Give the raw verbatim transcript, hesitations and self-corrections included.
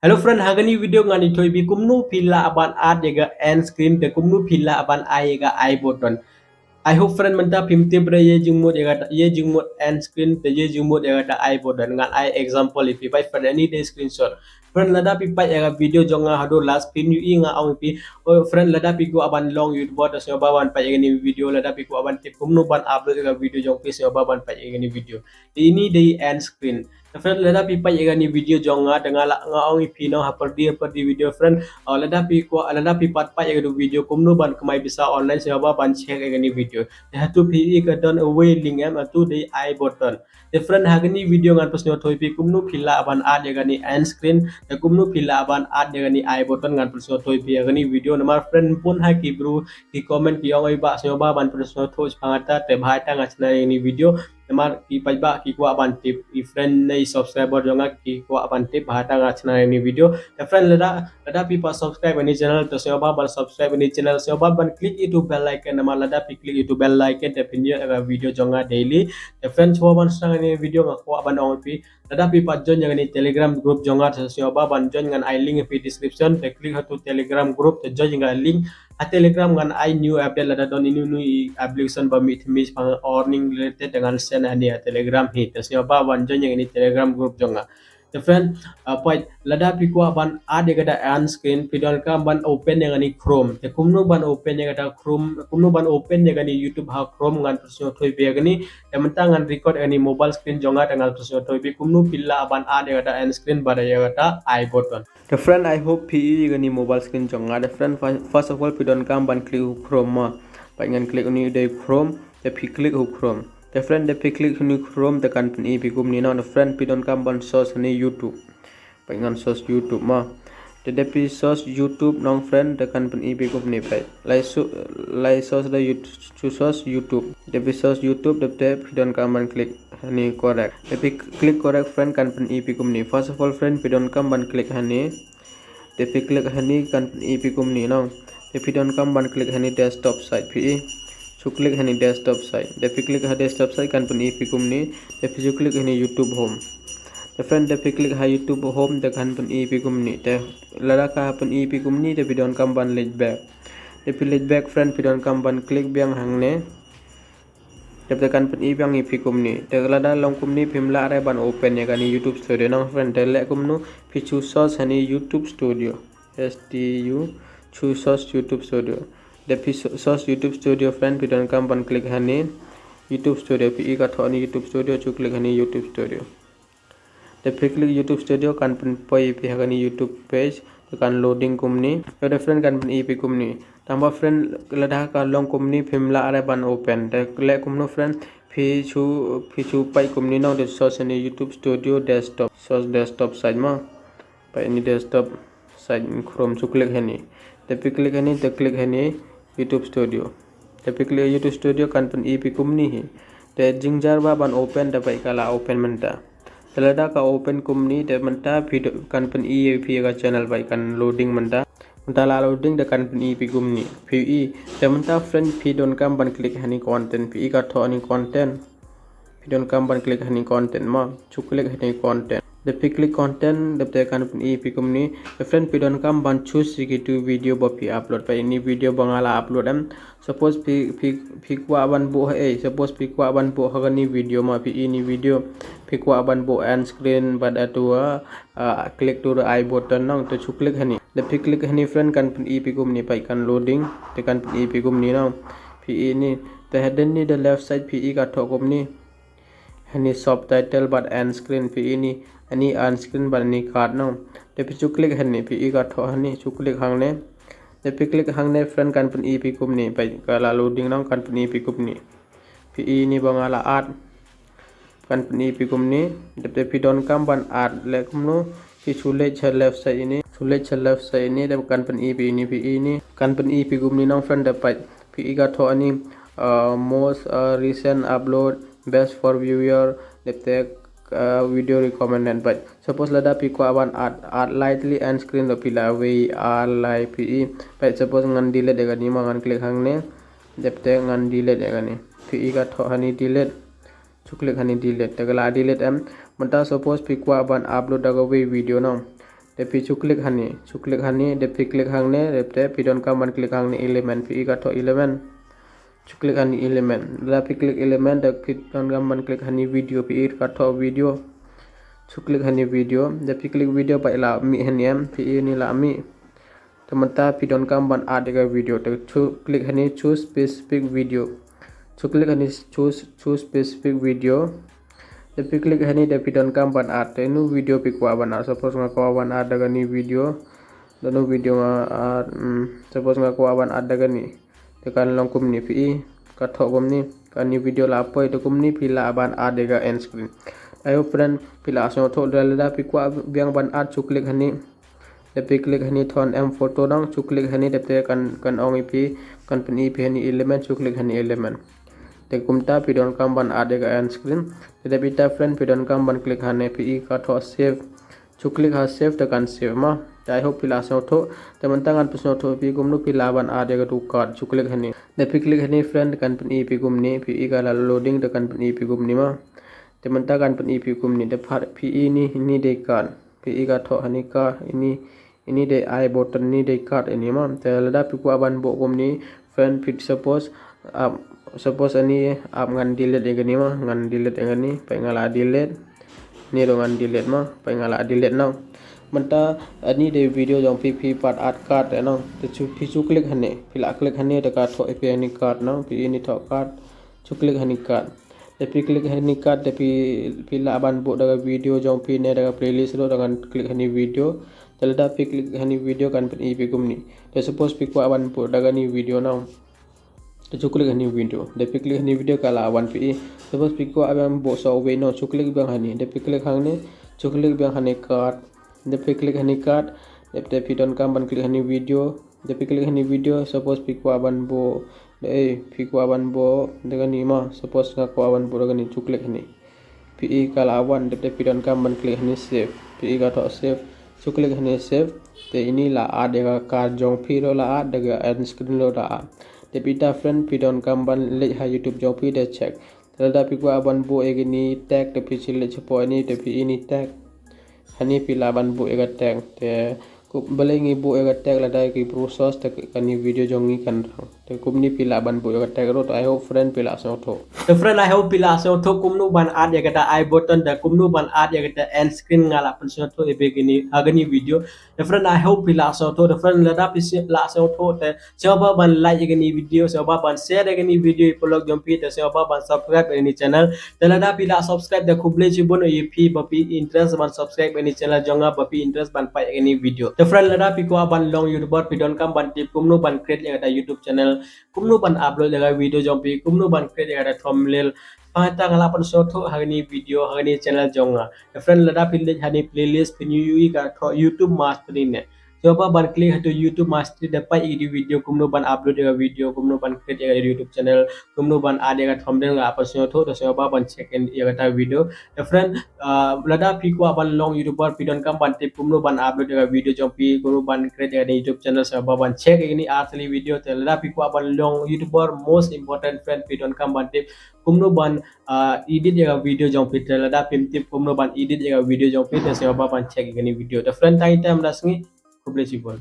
Hello friend, ha kani video ngan ïathuh ïa phi kumno phi lah ban add ïa ka end screen te kumno phi lah ban ai ïa ka i button. I hope friend mynta phim tip re ïa jingmut ïa ka, ïa jingmut end screen te ïa jingmut ïa ka i button. Ngan ai example ïa phi, bad friend, ani dei screenshot. Friend, lada phi peit ïa ka video jong nga haduh last, phin ïohi nga ong ïa phi. Oh friend, lada phi kwah ban long YouTuber te sngewbha ban peit ïa kani video, lada phi kwah ban tip kumno ban upload ïa ka video jong phi sngewbha ban peit ïa kani video. Te ini dei end screen. Te friend, lada phi peit ïa kani video jong nga te nga lah, nga ong ïa phi noh ha pyrdi ha pyrdi video friend. Oh, lada phi kwah, lada phi pat peit ïa kani video kumno ban kamai pisa online sngewbha ban check ïa kani video. Te hato phi ïohi ka don uwei link em, hato dei i button. Te friend, ha kani video ngan pynsngewthuh ïa phi kumno phi lah ban add ïa kani end screen te kumno phi lah ban add ïa kani i button, ngan pynsngewthuh ïa phi ha kani video. Namar friend, bun ha ki bru ki comment ki ong ïa ba sngewbha ban pynsngewthuh shaphang kata, te bha ïa ta nga shna ïa kani video. Namar ki paidbah ki kwah ban tip, i friend ne i subscriber jong nga ki kwah ban tip, bha ïa ta nga shna ïa kani video. Te friend, lada, lada phi pat subscribe ïa kani channel te sngewbha ban subscribe ïa kani channel, sngewbha ban click ïa utu bell icon, namar lada phi click ïa utu bell icon te phin ïoh ïa ka video jong nga daily. Te friend, sngewbha ban shna ïa kani video, nga kwah ban ong ïa phi, lada phi pat join ïa kani Telegram group jong nga te sngewbha ban join, ngan ai link ha phi description, te click ha utu Telegram group te join ïa ka link. Ha Telegram ngan ai new update lada don ine ine i application ba mih thymmai shaphang earning related te ngan send hangne ha Telegram hi. Te sngewbha ban join ïa kani Telegram group jong nga. Te friend, uh, peit, lada phi kwah ban add ïa kata end screen phi donkam ban open ïa kani Chrome. Te kumno ban open ïa kata Chrome, kumno ban open ïa kani YouTube ha Chrome ngan pynsngewthuh ïa phi ha kani. Te mynta ngan record ïa kani mobile screen jong nga te ngan pynsngewthuh ïa phi kumno phi lah ban add ïa kata end screen bad ïa kata i button. Te friend, I hope phi ïohi ïa kani mobile screen jong nga. Te friend, fir-, first of all phi donkam ban click ha u Chrome mo. Peit ngan click uni u dei Chrome, te phi click ha u Chrome. Te friend, te phi click uni u Chrome te kan pyni ïa phi kumni noh. Te friend, phi donkam ban search uni YouTube. Peit ngan search YouTube mo. Te da phi search YouTube noh friend te kan pyni ïa phi kumni, peit. Lai su-, lai search da YouTube, chu search YouTube. Da phi search YouTube, da te phi donkam ban click hani correct. Da phi click correct friend kan pyni ïa phi kumni. First of all friend, phi donkam ban click hani. Da phi click hani kan pyni ïa phi kumni noh. Da phi donkam ban click hani desktop site phi i. Chu click hani desktop site. Da phi click ha desktop site kan pyni ïa phi kumni. Da phi chu click hani YouTube home. Te friend, da phi click ha YouTube home te kan pyni ïa phi kumni. Te lada ka pyni ïa phi kumni te phi donkam ban leit back. Da phi leit back friend, phi donkam ban click biang hangne. Te kan pyni biang ïa phi kumni. Te lada long kumni phim lah re ban open ïa kani YouTube Studio noh friend. Te leh kumno, phi chu search hani YouTube Studio. S T U, chu search YouTube Studio. Da phi so-, search YouTube Studio friend, phi donkam ban click hani YouTube Studio. Phi i ka thoh hani YouTube Studio, chu click hani YouTube Studio. Da phi click YouTube Studio kan pynpoi ïa phi ha kani YouTube page, te kan loading kumni. Te da friend kan pyni ïa phi kumni. Tangba friend, lada ka long kumni phim lah re ban open. Te leh kumno friend, phi chu, phi chu peit kumni noh, da search hani YouTube Studio desktop, search desktop site mo. Peit ini desktop site Chrome, chu click hani. Da phi click hani, te click hani YouTube Studio. Da phi click YouTube Studio kan pyni ïa phi kumni hi. Te jynjar ba ban open, da peit ka la open mynta. Te lada ka open kumni, te mynta phi do-, kan pyni ïa phi ka channel, peit kan loading mynta. Mynta la loading, da kan pyni ïa phi kumni. Phi i, te mynta friend phi donkam ban click hani content, phi i ka thoh hani content. Phi donkam ban click hani content mo. Chu click hani content. Da phi click content, da te kan pyni ïa phi kumni. Te friend, phi donkam ban choose ïa kitu video ba phi upload. Peit ini video ba nga la upload em. Suppose phi, phi, phi kwah ban buh ha ei. Suppose phi kwah ban buh ha kani video mo, phi i ini video. Phi kwah ban buh end screen bad atu, ah, click to the i button noh. Te chu click hani. Da phi click hani friend kan pyni ïa phi kumni, peit kan loading. Te kan pyni ïa phi kumni noh. Phi i ini. Te hadien ni da left side phi i ka thoh kumni. Hani subtitle bad end screen, phi i ini, ani end screen bad ani card noh. Da phi chu click hani, phi i ka thoh hani, chu click hangne. Da phi click hangne friend kan pyni ïa phi kumni, peit ka la loading noh, kan pyni ïa phi kumni. Phi i ini ba nga la add. Kan pyni ïa phi kumni, da te phi donkam ban add, leh kumno, phi chu leit sha left side ini, chu leit sha left side ini, da kan pyni ïa phi ini, phi i ini, kan pyni ïa phi kumni noh friend, da peit. Phi i ka thoh hani, uh, most, uh, recent upload, best for viewer, da te, uh, video recommended. Peit suppose lada phi kwah ban add, add lightly end screen, da phi la wei, add light phi i. Peit suppose ngan delete ïa kani mo, ngan click hangne. Da te ngan delete ïa kani. Phi i ka thoh hani delete. Chu click hani delete. Te ka la delete em. Mynta suppose phi kwah ban upload da kawei video noh. Te phi shu click hani, shu click hani, te phi click hangne, te phi donkam ban click hangne element, phi i ka thoh element. Shu click hani element. Lada phi click element, te phi donkam ban click hani video, phi i ka thoh video. Shu click hani video, te phi click video, phi la mih hani em, phi i ni la mih. Te mynta phi donkam ban add ïa ka video, te shu click hani choose specific video. Shu click hani choose, choose specific video. Te phi click hani, te phi donkam ban add te inu video phi kwah ban add. Suppose nga kwah ban add da kani video. Da inu video nga add, mm, suppose nga kwah ban add da kani. Te kan long kumni, phi i ka thoh kumni, kani video la poi, te kumni phi lah ban add ïa ka end screen. I hope friend phi la sngewthuh. Te lada phi kwah biang ban add, shu click hani. Te phi click hani, thoh em photo nang, shu click hani, te te kan, kan ong ïa phi, kan pyni ïa phi hani element, shu click hani element. Te kumta phi donkam ban add ïa ka end screen. Te da phi ta friend phi donkam ban click hani, phi i ka thoh save. Shu click ha save, te kan save ma. Te I hope phi la sngewthuh. Te mynta ngan pynsngewthuh ïa phi kumno phi lah ban add ïa katu card. Shu click hani. Da phi click hani friend, kan pyni ïa phi kumni, phi i ka la loading, te kan pyni ïa phi kumni ma. Te mynta kan pyni ïa phi kumni, te phi i ni, ni dei card. Phi i ka thoh hani card, ini, ini dei I button, ni dei card ini ma. Te lada phi kwah ban buh kumni, friend, phi suppose, ap, suppose ani ap ngan delete ïa kani ma, ngan delete ïa kani, phi nga la delete. Ni ruh ngan delete ma, phi nga la delete nang. Mynta ani dei video jong phi, phi pat add card ïa nang. Te shu, phi shu click hani, phi la click hani, te ka thoh ïa phi hani card nang, phi ini thoh card. Shu click hani card. Te phi click hani card, te phi, phi lah ban buh da ka video jong phi ne da ka playlist ruh, da ngan click hani video. Te lada phi click hani video kan pyni ïa phi kumni. Te suppose phi kwah ban buh da kani video nang. Te shu click hani video. Te phi click hani video ka la wan phi i. Suppose phi kwah ban buh sa uwei nang, shu click biang hani. Te phi click hangne, shu click biang hani card. Te phi click hani card. Te, te phi donkam ban click hani video. Te phi click hani video, suppose phi kwah ban buh, te, eh, phi kwah ban buh da kani ma, suppose nga kwah ban buh da kani, shu click hani. Phi i ka la wan, te, te phi donkam ban click hani save. Phi i ka thoh save, shu click hani save. Te ini la add ïa ka card jong phi ruh la add, da ka end screen ruh la add. Te phi ta friend phi donkam ban leit ha YouTube jong phi te check. Te lada phi kwah ban buh ïa kini tag, te phi shu leit shapoh ini, te phi ini tag. Hani phi lah ban buh ïa ka tag. Te ku, balei ngi buh ïa ka tag, lada ki browsers te kani video jong ngi kan rang. Te kumni phi lah ban buh ïa ka tag ruh. Te I hope friend phi la sngewthuh. Te friend, I hope phi la sngewthuh kumno ban add ïa kata I button, te kumno ban add ïa kata end screen, nga la pynsngewthuh ïa phi kini, ha kani video. Te friend, I hope phi la sngewthuh. Te friend, lada phi la sngewthuh te sngewbha ban like ïa kani video, sngewbha ban share ïa kani video ïa paralok jong phi, te sngewbha ban subscribe ïa kani channel. Te lada phi la subscribe te khublei shibun ïa phi ba phi interest ban subscribe ïa kani channel jong nga, ba phi interest ban peit ïa kani video. Te friend, lada phi kwah ban long YouTuber, phi donkam ban tip kumno ban create ïa kata YouTube channel, kumno ban upload ïa ka video jong phi, kumno ban create ïa kata thumbnail. Pynban nga la pynsngewthuh ha kani video, ha kani channel jong nga. Te friend, lada phi leit ha kani playlist phin ïohi ka thoh YouTube Mastery ne. Sngewbha ban click ha tu YouTube Mastery, da peit ïa kini video kumno ban upload ïa ka video, kumno ban create ïa ka YouTube channel, kumno ban add ïa ka thumbnail, nga la pynsngewthuh, te sngewbha ban check ïa kata video. Te friend, ah, lada phi kwah ban long YouTuber, phi donkam ban tip kumno ban upload ïa ka video jong phi, kumno ban create ïa ka YouTube channel, sngewbha ban check ïa kini ar tylli video. Te lada phi kwah ban long YouTuber, most important friend, phi donkam ban tip kumno ban, ah, edit ïa ka video jong phi. Te lada phim tip kumno ban edit ïa ka video jong phi, te sngewbha ban check ïa kini video. Te friend, tang ita mynta ka sngi, khublei shibun.